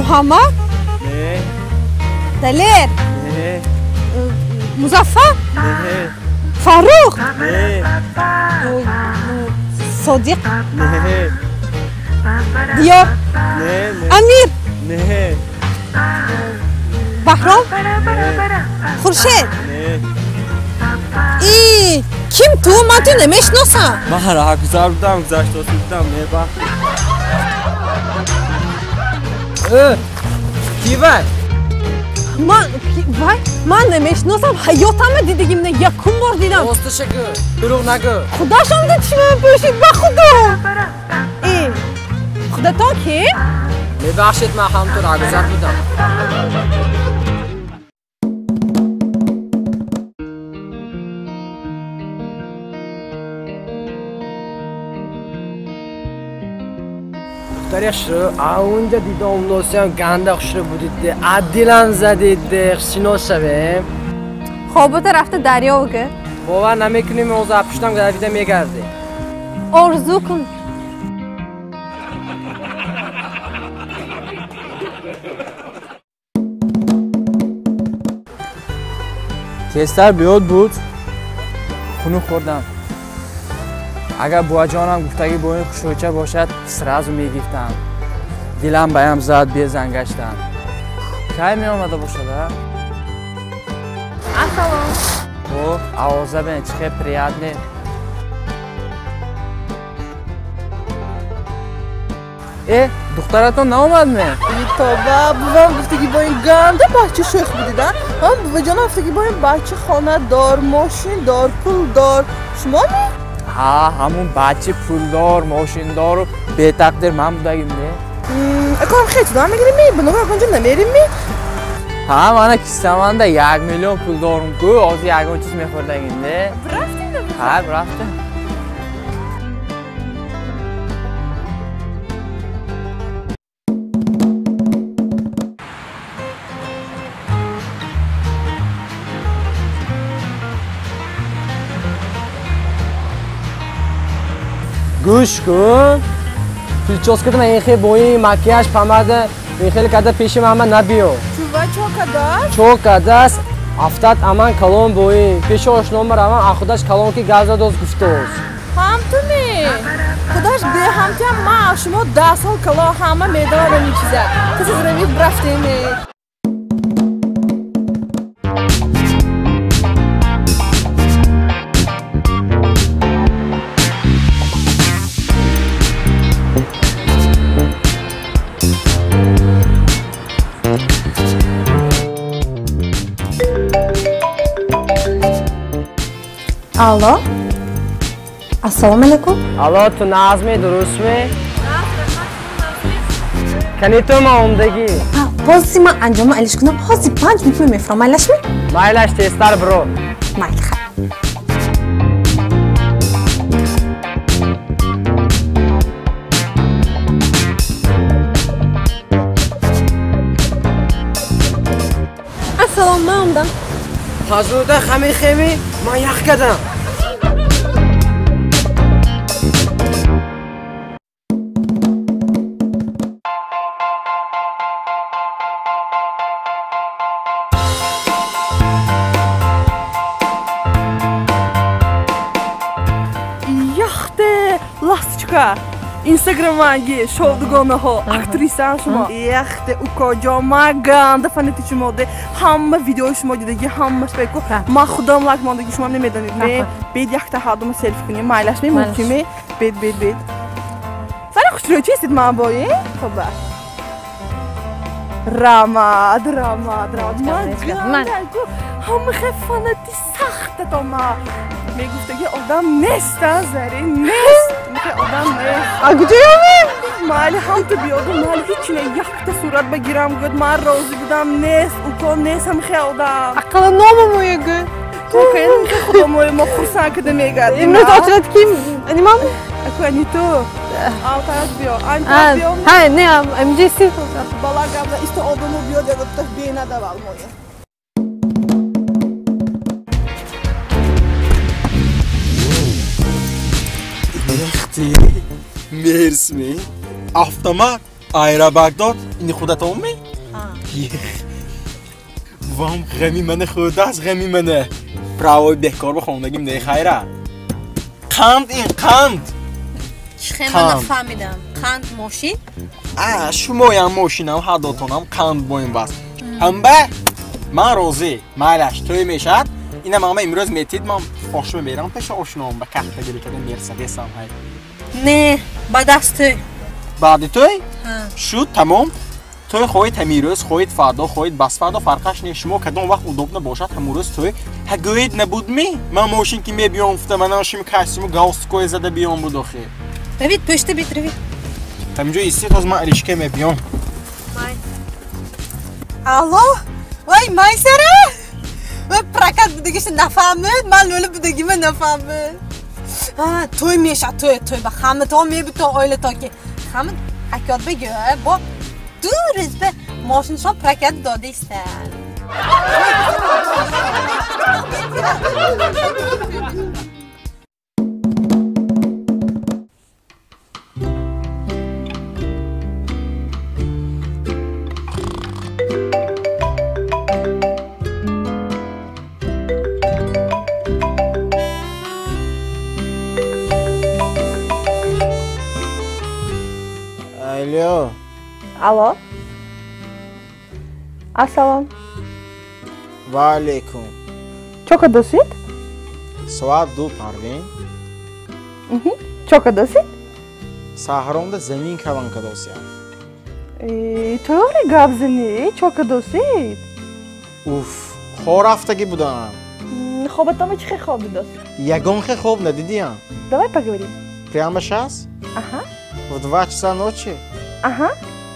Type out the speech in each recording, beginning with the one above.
Муҳаммад? Не. Далер? Не. Музаффар? Не. Фаррух? Не. Содиқ? Не. Диёр? Не. Амир? Не. Баҳром? Не. Хуршед? Не. И ким ту? Ман ту намешиносам. Ман роҳгузар будам, гузашта будам, мебахшед. Ки вай? Ман вай? Ман намешиносам, ҳаётамро дидагим не, якум бор дидам. Росташа гӯ, дурӯғ нагӯ. Худашон дид чӣ пӯшид, ба худо. Э, худатон ки? Мебахшед, ман ҳам ту роҳгузар будам. Духтари хушрӯ, аунҷа дидом носиям ганда хушрӯ будид, аз дилам задид, шинос шавем. Хобота рафта дарё гӯ. Бовар намекунем, ҳозир аз пуштам давида мегардем. Орзу кун. Тезтар биёд буд, хунук хӯрдам. Агар буваҷонам гуфтагӣ бо ин хушрӯча бошад, сразу мегирифтам. Дилам баям зад, безан гаштам. Кай меомада бошад, а? Ассалом. О, овоза бин, чӣ хел приятне. Э, духтаратон наомад ме? Тоба, бувам гуфтагӣ бо ин ганда бача шӯх будид, а? Ҳам буваҷонам гуфтагӣ бо ин бача хонадор, мошиндор, пулдор. Шумо ме? Ҳа, ҳамун бача пулдор, мошиндору бетақдир ман будагим не? Акам хел чудам мегирем ме? Бино ягон ҷо намерим ме? Ҳа, мана киссаманда 1 миллион пул дорум ку, ҳозир ягон чиз мехӯрдагим не? Рафтем да? Ҳа, рафтем. Гӯш кун, прическата ман хел бо ин макияж, помада ин хел карда пеши ман набиё. Чува чо кардааст? Чо кардааст, афтад аман калон бо ин пеши ошнома равам, а худаш калон ки гап задост гуфтост. Ҳам ту ме? Худаш беҳамтиам, ман шумо 10 сол калон, ҳама медонам ин чиза. Касе равид рафтем ме. Алло, ассалому алайкум. Алло, ту назми, дурустми? Кани ту ман омдагӣ? Ҳозир ман анҷома алиш кунам, ҳозир 5 минут мефурам, майлашми? Майлаш, тезтар биро. Майли, хай. Ассалом, ман омдам. Таҷруда хами-хеми, ман ях кардам. Яхте, ласточка. Инстаграмаги, шоу-дугонаҳо, актриса шумо. Яхте, укоҷон, ман ганда фанати шумо де. Ҳама видеои шумо дидаги, ҳамаш беку. Ман худам лайк мондаги, шумо намедонед. Не, бед якта ҳардума селфи кунем. Майлаш ме, мумкин ме? Бед, бед, бед. Зани хушрӯ чистид ман бо, е? Хоба. Рамад, рамад, рамад. Ман ганда, ҳама хел фанати сахтатон ман. Мегуфтаги одам нест, а, Зари, нест. Одам нест. А куҷо ёбем? Майли ҳам ту биёду, майли ҳеч не, якта сурат багирам, гӯяд ман розӣ будам, нест, уко нест, ҳам хел одам. Ақалла номамоя гӯ. Ту каин худо мо хурсанд карда мегардем. Имрӯз очират ким? Анимам? Аку ани ту. Алтарат биё, антарат биё. Ҳа, не, амҷи си. Бала гапла, исто одамо биёд, яготта бенадавал моя. Мерсми, автомат, аэробагдор, Ини худатон ме? Бувам ғами мана хӯрдааст, ғами мана. Правои бекор ба хондагим не хайра. Қанд ин, қанд. Чӣ ман нафаҳмидам. Қанд мошин? А, шумоям мошинам, ҳардотонам қанд боин бас. Ҳамба ман розӣ. Майлаш, тӯй мешавад. Ина мама имрӯз метид, ман ошма мерам пеши ошноам ба кахта гирикада Мерседесам ҳай. Не, баъд аз тӯй. Баъди тӯй? Шуд, тамом. Тӯй хоҳед ҳамирӯз, хоҳед фардо, хоҳед басфардо, фарқаш не. Шумо кадом вақт удобно бошад, ҳамун рӯз тӯй. Ҳа гӯед набудми? Ман мошин ки мебиём гуфта, манам шими костюму галстукое зада биём буд охи. Равид, пӯшта бит, равид. Ҳаминҷо истед, ҳоз ман аришка мебиём. Алло, вай Майсара? Вай прокат будагиша нафаҳмид, ман лӯла будагима нафаҳмид. Тӯй мешавад, тӯй, тӯй ба ҳаматон мебитон оилатон ки ҳама акёт бигӯ, бо ду рӯз ба мошиншон прокат додаистанд. Алло. Алло. Ассалом. Ва алейкум. Чо кадосид? Соат 2 Парвин. Чо кадосид? Саҳромда замин калон кадосиям. То'ғри гап занӣ, чо кадосид? Уф, хор рафтагӣ будам. Хобатама чӣ хел хоб дидост? Ягон хел хоб надидиям. Давай поговорим. Прямо сейчас? Ага. В 2 часа ночи? Ага.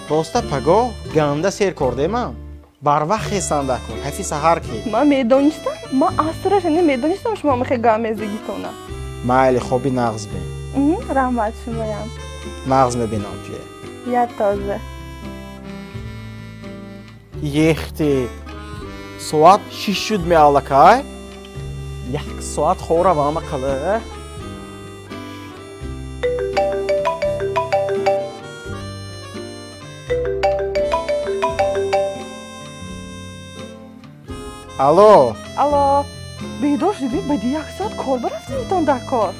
Просто паго ганда сер кордемам. Барвақт хестанда кун, ҳафи саҳар ки. Ман медонистам, ман асраш не медонистам шумо мехе гап мезагитона. Майли, хоби нағз бин. Раҳмат шумоям. Нағз мебинам туя. Я тоже. Ехти. Соат 6 шуд меаллакай. Як соат хора вама қала. Алло. Алло. Бедор шудӣ? Баъди як соат кор барафтанитон дар кор.